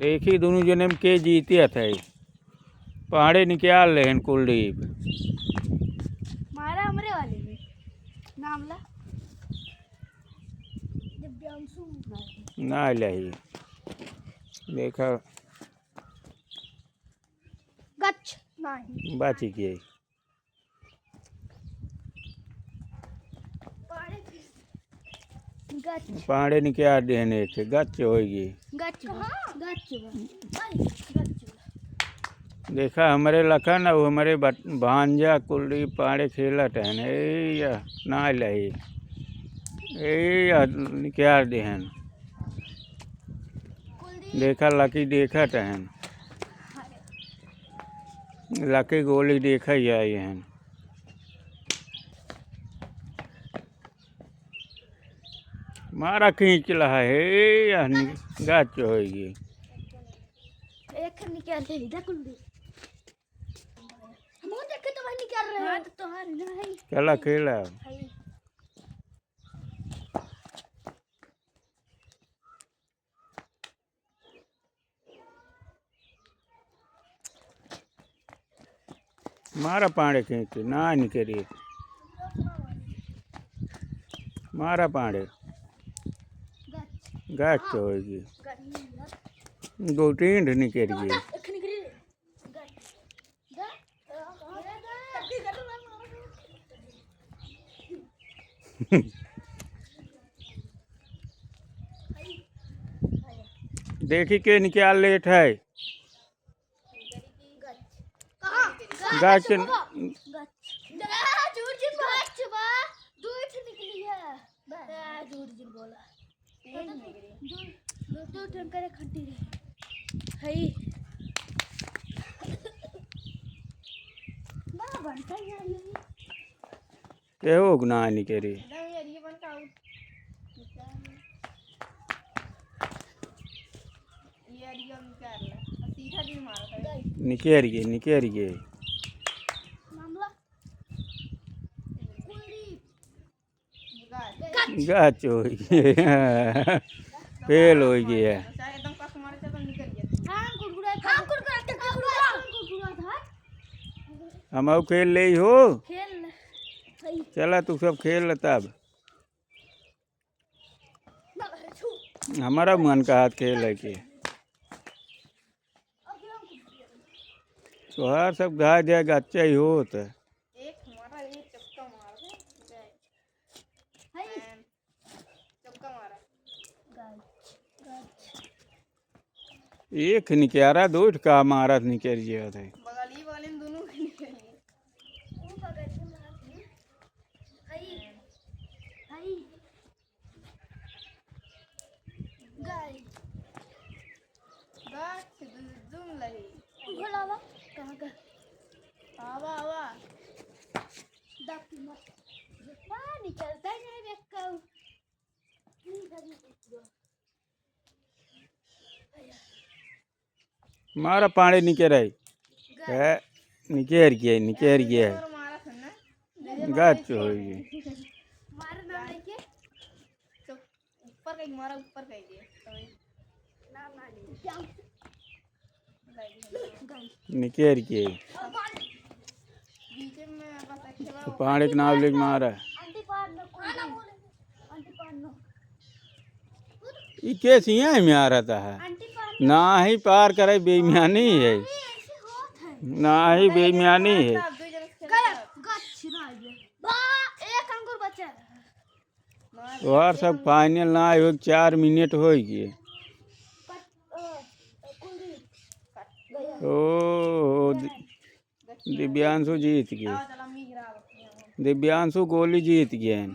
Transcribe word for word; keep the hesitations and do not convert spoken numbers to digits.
देखी दुनू जने में के जीतियत है। पाड़े निकाल लेहन कुलदीप। मारा हमरे वाले में। नाम ला। दिव्यांशु। ना लही। देखा। गच। नहीं। बाची के। गच। पाड़े निकाल देहन एक ठे, गच होइगी। गच बा, गच बा। भाई, गच बा। देखा हमरे लखन अउ हमरे बट-, भांजा कुलदीप पाड़े खेलत हन। ए या, ना लही। ए या, निकाल देहन। देखा लकी देखत हन। लकी गोली देखा ही आई हन। मारा खींच लहा है, या नि-, गाच होइगी। एक निकाल ले, इधर कुल दे। हम वो देखे तो भाई निकाल रहे हैं। हाँ, तो तोहार ना है। चला खेला। है। मारा पाड़े के, के ना निकरी। मारा पाड़े। गाच होइगी। दो तीन निकरी। देखी के निकाल लेत है। गाच के। झूठ झूठ बोला। झूठ झूठ बोला। दो, दो, दो ठन करे खट्टी रहे। हई। ना बनता यार ये। केहू के ना निकरी। एकदम ये, ये बनता आउट। ये अरिया निकाल ले। सीधा दिन मारता है। निकरी गे, निकरी गे। मामला। गाच होइगी। फेल होइगी। हम अउ खेल लेई हो। चला तू सब खेल ले तब। हमारा मन का हाथ खेल है कि तोहार सब घाय दे गच्चा ही होत। एक हमारा एक चक्का मार दे, गए। हाय। मैम, चक्का मारा। गाच, गाच। एक निकारा, दो ठका मारत निकरी जात है। बगली, बगली में दोनों के निकरी। वो बगल में मार दे। हाय। हाय। गाय। गाछ दु-, दुम लही। उघल आवा। कहाँ का? आवा, आवा। दाती मत। ना निकलता ही नहीं बेक्का। मारा पाड़े निकरी। ए, निकरी गे, निकरी गे। गाच होइगी। ऊपर का मारा, ऊपर का दे। निकरी गे। पाड़े के नाम लेके मारा। ई के सिया में आ रहता है? ना ही पार करे, बेईमानी है। ना ही बेईमानी है। तोहार सब फाइनल ना हो, चार मिनट होइगी। ओ, दि-, दिव्यांशु जीत गए। दिव्यांशु गोली जीत गए।